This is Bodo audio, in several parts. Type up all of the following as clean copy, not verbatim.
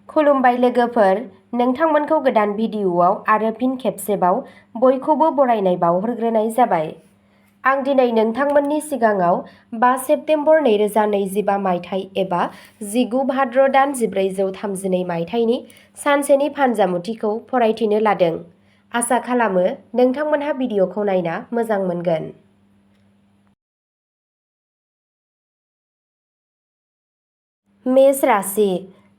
खुलुमबाय लोगोफोर, नोंथांमोनखौ गोदान भिडिअ'आव आरो फिन खेबसेबाव बयखौबो बरायनाय बावहरग्रोनाय जाबाय। आं दिनै नोंथांमोननि सिगाङाव 5 सेप्तेम्बर 2025 मायथाइ एबा 19 भाद्र दान 1432 मायथाइनि सानसेनि फानजामुथिखौ फरायथिनो लादों। आसा खालामो नोंथांमोनहा भिडिअ'खौ नायना मोजां मोनगोन। मेष राशि।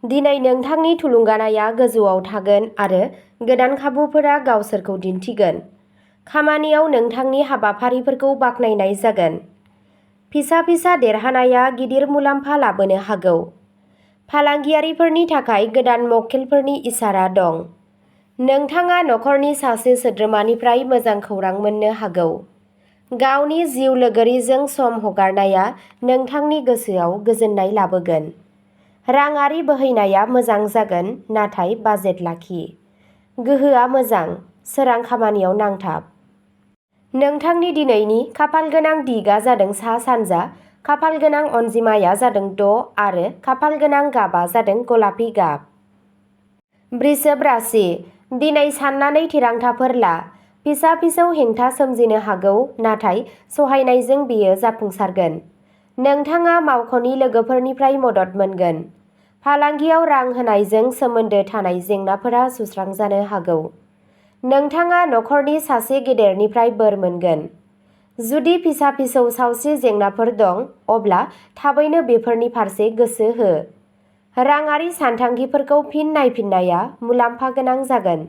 दिनै नोंथांनि थुलुंगानाया गोजौआव थागोन आरो गोदान खाबुफोरा गावसोरखौ दिन्थिगोन। खामानियाव नोंथांनि हाबाफारिफोरखौ बाख्नायनाय जागोन। फिसा फिसा देरहानाया गिदिर मुलाम्फा लाबोनो हागौ। फालांगियारिफोरनि थाखाय गोदान मक्केलफोरनि इसारा दं। नोंथाङा नखरनि सासे सोद्रोमानिफ्राय मोजां खौरां मोननो हागौ। गावनि जिउ लोगोरिजों सम हगारनाया नोंथांनि गोसोआव गोजोननाय लाबोगोन। राङारि बोहैनाया मोजां जागोन, नाथाय बाजेट लाखि। गोहोआ मोजां, सोरां खामानियाव नांथाब। नोंथांनि दिनैनि खाफालगोनां दिगआ जादों सा-सानजा, खाफालगोनां अनजिमाया जादों 6 आरो खाफालगोनां गाबआ जादों गलापि गाब। बृषभ राशि। दिनै साननानै थिरांथाफोर ला। फिसा फिसौ हेंथा सोमजिनो हागौ, नाथाय सहायनायजों बेयो जाफुंसारगोन। नोंथाङा मावख'नि लोगोफोरनिफ्राय मदद मोनगोन। फालांगियाव रां होनायजों सोमोन्दो थानाय जेंनाफोरा सुस्रांजानो हागौ। नोंथाङा नखरनि सासे गेदेरनिफ्राय बोर मोनगोन। जुदि फिसा फिसौ सावस्रि जेंनाफोर दं, अब्ला थाबैनो बेफोरनि फारसे गोसो हो। राङारि सानथांखिफोरखौ फिन नायफिननाया मुलाम्फा गोनां जागोन।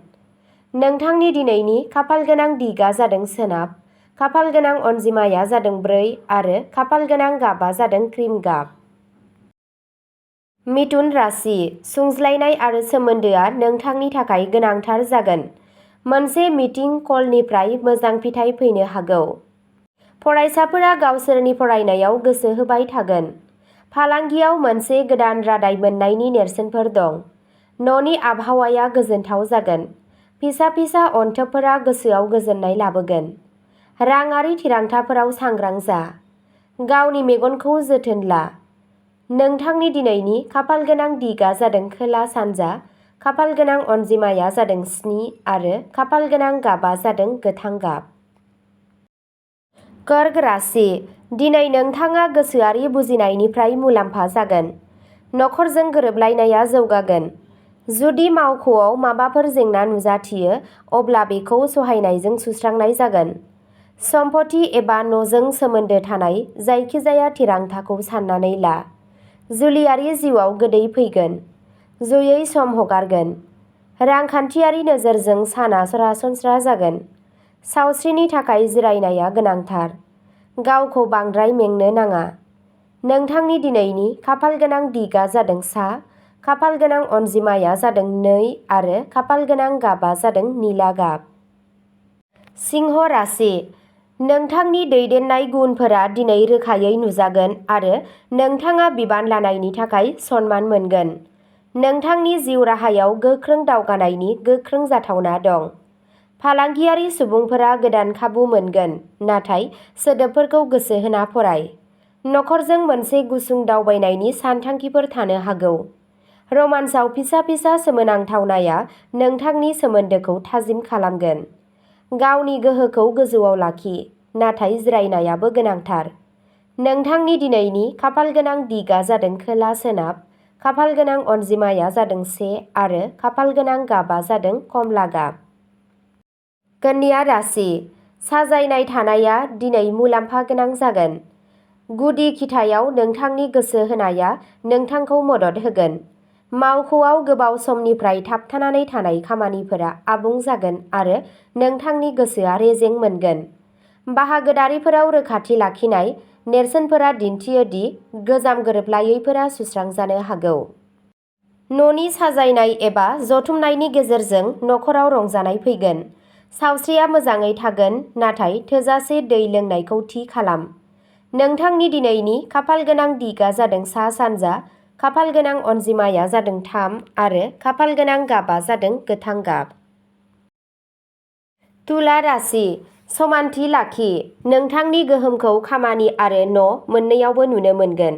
नोंथांनि दिनैनि खाफालगोनां दिगआ जादों सोनाब, खाफालगोनां अनजिमाया जादों 4 आरो खाफालगोनां गाबआ जादों क्रिम गाब। मिथुन राशि। सुंज्लायनाय आरो सोमोन्दोआ नोंथांनि थाखाय गोनांथार जागोन। मोनसे मिटिं कलनिफ्राय मोजां फिथाय फैनो हागौ। फरायसाफोरा गावसोरनि फरायनायाव गोसो होबाय थागोन। फालांगियाव मोनसे गोदान रादाय मोन्नायनि नेरसोनफोर दं। न'नि आबहावाया गोजोनथाव जागोन। फिसा फिसा अनथोबफोरा गोसोआव गोजोननाय लाबोगोन। राङारि थिरांथाफोराव सांग्रां जा। गावनि मेगनखौ जोथोन ला। नोंथांनि दिनैनि खाफालगोनां दिगआ जादों खोला-सानजा, खाफालगोनां अनजिमाया जादों 7 आरो खाफालगोनां गाबआ जादों गोथां गाब। कर्क राशि। दिनै नोंथाङा गोसोआरि बुजिनायनिफ्राय मुलाम्फा जागोन। नखरजों गोरोबलायनाया जौगागोन। जुदि मावख'आव माबाफोर जेंना नुजाथियो, अब्ला बेखौ सहायनायजों सुस्रांनाय जागोन। सम्पथि एबा न'जों सोमोन्दो थानाय जायखिजाया थिरांथाखौ सान्नानै ला। जुलियारि जिउआव गोदै फैगोन। जयै सम हगारगोन। रांखान्थियारि नोजोरजों साना सरासनस्रा जागोन। सावस्रिनि थाखाय जिरायनाया गोनांथार। गावखौ बांद्राय मेंनो नाङा। नोंथांनि दिनैनि खाफालगोनां दिगआ जादों सा, खाफालगोनां अनजिमाया जादों 2 आरो खाफालगोनां गाबआ जादों निला गाब। सिंह राशि। नोंथांनि दैदेननाय गुनफोरा दिनै रोखायै नुजागोन आरो नोंथाङा बिबान लानायनि थाखाय सनमान मोनगोन। नोंथांनि जिउ राहायाव गोख्रों दावगानायनि गोख्रों जाथावना दं। फालांगियारि सुबुंफोरा गोदान खाबु मोनगोन, नाथाय सोदोबफोरखौ गोसो होना फराय। नखरजों मोनसे गुसुं दावबायनायनि सानथांखिफोर थानो हागौ। रमान्सआव फिसा फिसा सोमोनांथावनाया नोंथांनि सोमोन्दोखौ थाजिम खालामगोन। गावनि गोहोखौ गोजौआव लाखि, नाथाय जिरायनायाबो गोनांथार। नोंथांनि दिनैनि खाफालगोनां दिगआ जादों खोला-सोनाब, खाफालगोनां अनजिमाया जादों 1 आरो खाफालगोनां गाबआ जादों कमला गाब। कन्या राशि। साजायनाय थानाया दिनै मुलाम्फा गोनां जागोन। गुदि खिथायाव नोंथांनि गोसो होनाया नोंथांखौ मदद होगोन। मावख'आव गोबाव समनिफ्राय थाबथानानै थानाय खामानिफोरा आबुं जागोन आरो नोंथांनि गोसोआ रेजें मोनगोन। बाहागोदारिफोराव रोखाथि लाखिनाय नेरसोनफोरा दिन्थियो दि गोजाम गोरोबलायैफोरा सुस्रांजानो हागौ। न'नि साजायनाय एबा जथुमनायनि गेजेरजों नखराव रंजानाय फैगोन। सावस्रिया मोजाङै थागोन, नाथाय थोजासे दै लोंनायखौ थि खालाम। नोंथांनि दिनैनि खाफालगोनां दिगआ जादों सा-सानजा, खाफालगोनां अनजिमाया जादों 3 आरो खाफालगोनां गाबआ जादों गोथां गाब। तुला राशि। समानथि लाखि। नोंथांनि गोहोमखौ खामानि आरो न' मोन्नैयावबो नुनो मोनगोन।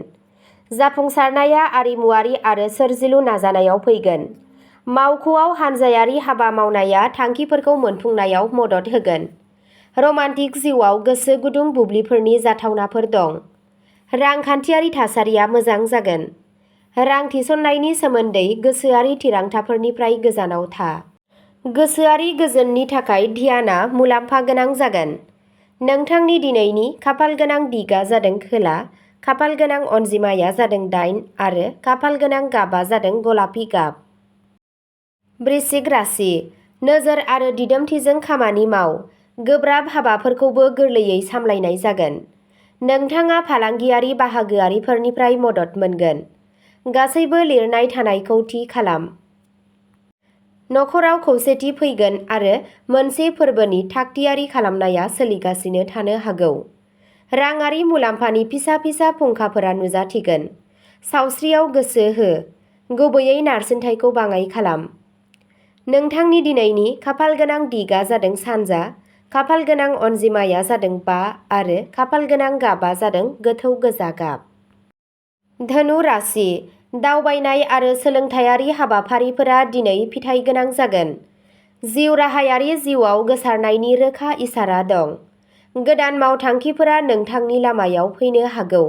जाफुंसारनाया आरिमुवारि आरो सोरजिलु नाजानायाव फैगोन। मावख'आव हानजायारि हाबा मावनाया थांखिफोरखौ मोनफुंनायाव मदद होगोन। रमान्टिक जिउआव गोसो गुदुं बुब्लिफोरनि जाथावनाफोर दं। रांखान्थियारि थासारिया मोजां जागोन। रां थिसननायनि सोमोन्दै गोसोआरि थिरांथाफोरनिफ्राय गोजानाव था। गोसोआरि गोजोननि थाखाय ध्यानआ मुलाम्फा गोनां जागोन। नोंथांनि दिनैनि खाफालगोनां दिगा जादों खोला, खाफालगोनां अनजिमाया जादों 8 आरो खाफालगोनां गाबआ जादों गलापि गाब। वृश्चिक राशि। नोजोर आरो दिदोमथिजों खामानि माव। गोब्राब हाबाफोरखौबो गोरलैयै सामलायनाय जागोन। नोंथाङा फालांगियारि बाहागोआरिफोरनिफ्राय मदद मोनगोन। गासैबो लिरनाय थानायखौ थि खालाम। नखराव खौसेथि फैगोन आरो मोनसे फोरबोनि थागथियारि खालामनाया सोलिगासिनो थानो हागौ। राङारि मुलाम्फानि फिसा फिसा फुंखाफोरा नुजाथिगोन। सावस्रियाव गोसो हो, गुबैयै नारसिनथायखौ बाङाइ खालाम। नोंथांनि दिनैनि खाफालगोनां दिगा जादों सानजा, खाफालगोनां अनजिमाया जादों 5 आरो खाफालगोनां गाबआ जादों गोथौ गोजा गाब। धनु राशि। दावबायनाय आरो सोलोंथायारि हाबाफारिफोरा दिनै फिथाइ गोनां जागोन। जिउ राहायारि जिउआव गोसारनायनि रोखा इसारा दं। गोदान मावथांखिफोरा नोंथांनि लामायाव फैनो हागौ।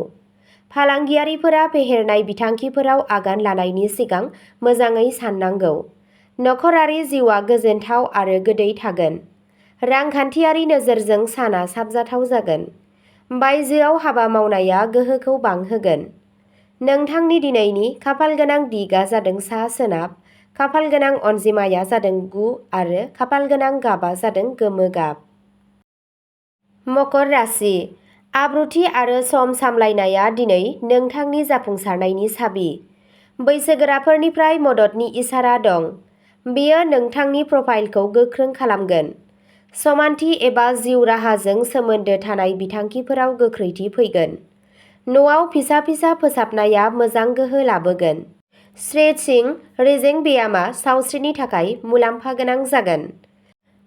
फालांगियारिफोरा फेहेरनाय बिथांखिफोराव आगान लानायनि सिगां मोजाङै साननांगौ। नखरारि जिउआ गोजोनथाव आरो गोदै थागोन। रांखान्थियारि नोजोरजों साना साबजाथाव जागोन। बायजोआव हाबा मावनाया गोहोखौ बांहोगोन। नोंथांनि दिनैनि खाफालगोनां दिगा जादों सा-सोनाब, खाफालगोनां अनजिमाया जादों 9 आरो खाफालगोनां गाबआ जादों गोमो गाब। मकर राशि। आब्रुथि आरो सम सामलायनाया दिनै नोंथांनि जाफुंसारनायनि साबि। बैसोगोराफोरनिफ्राय मददनि इसारा दं। बेयो नोंथांनि प्रफाइलखौ गोख्रों खालामगोन। समानथि एबा जिउ राहाजों सोमोन्दो थानाय बिथांखिफोराव गोख्रैथि फैगोन। न'आव फिसा फिसा फोसाबनाया मोजां गोहो लाबोगोन। स्ट्रेचिं रेजें ब्यामआ सावस्रिनि थाखाय मुलाम्फा गोनां जागोन।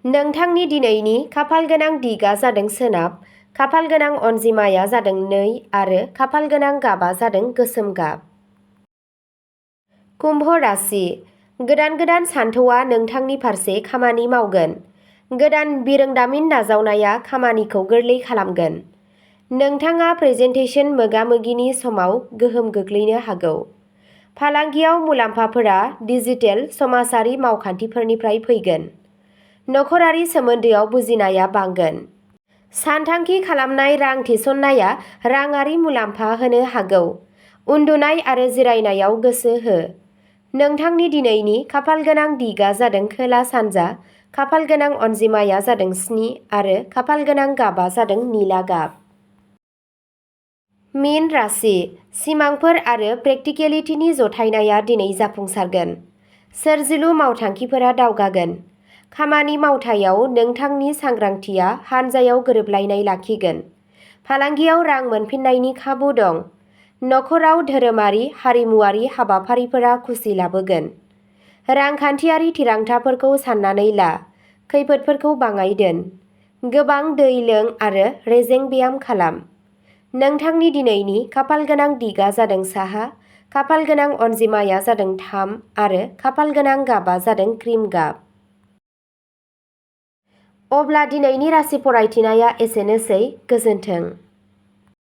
नोंथांनि दिनैनि खाफालगोनां दिगा जादों सोनाब, खाफालगोनां अनजिमाया जादों 2 आरो खाफालगोनां गाबआ जादों गोसोम गाब। कुम्भ राशि। गोदान सानथौआ नोंथांनि फारसे खामानि मावगोन। गोदान बिरोंदामिन नाजावनाया खामानिखौ गोरलै खालामगोन। नोंथाङा प्रेजेन्टेसन मोगा-मोगिनि समाव गोहोम गोग्लैनो हागौ। फालांगियाव मुलाम्फाफोरा डिजिटेल समाजारि मावखान्थिफोरनिफ्राय फैगोन। नखरारि सोमोन्दोआव बुजिनाया बांगोन। सानथांखि खालामनाय रां थिसननाया राङारि मुलाम्फा होनो हागौ। उन्दुनाय आरो जिरायनायाव गोसो हो। नोंथांनि दिनैनि खाफालगोनां दिगा जादों खोला-सानजा, खाफालगोनां अनजिमाया जादों 7 आरो खाफालगोनां गाबआ जादों निला गाब। मीन राशि। सिमांफोर आरो प्रेक्टिकेलिटिनि जथायनाया दिनै जाफुंसारगोन। सोरजिलु मावथांखिफोरा दावगागोन। खामानि मावथायाव नोंथांनि सांग्रांथिया हानजायाव गोरोबलायनाय लाखिगोन। फालांगियाव रां मोनफिन्नायनि खाबु दं। नखराव धोरोमारि हारिमुवारि हाबाफारिफोरा खुसि लाबोगोन। रांखान्थियारि थिरांथाफोरखौ सान्नानै ला, खैफोदफोरखौ बाङाइ दोन। गोबां दै लों आरो रेजें ब्याम खालाम। नोंथांनि दिनैनि खाफालगोनां दिगा जादों साहा, खाफालगोनां अनजिमाया जादों 3 आरो खाफालगोनां गाबआ जादों क्रिम गाब। अब्ला दिनैनि राशि फरायथिनाया एसेनोसै। गोजोन्थों।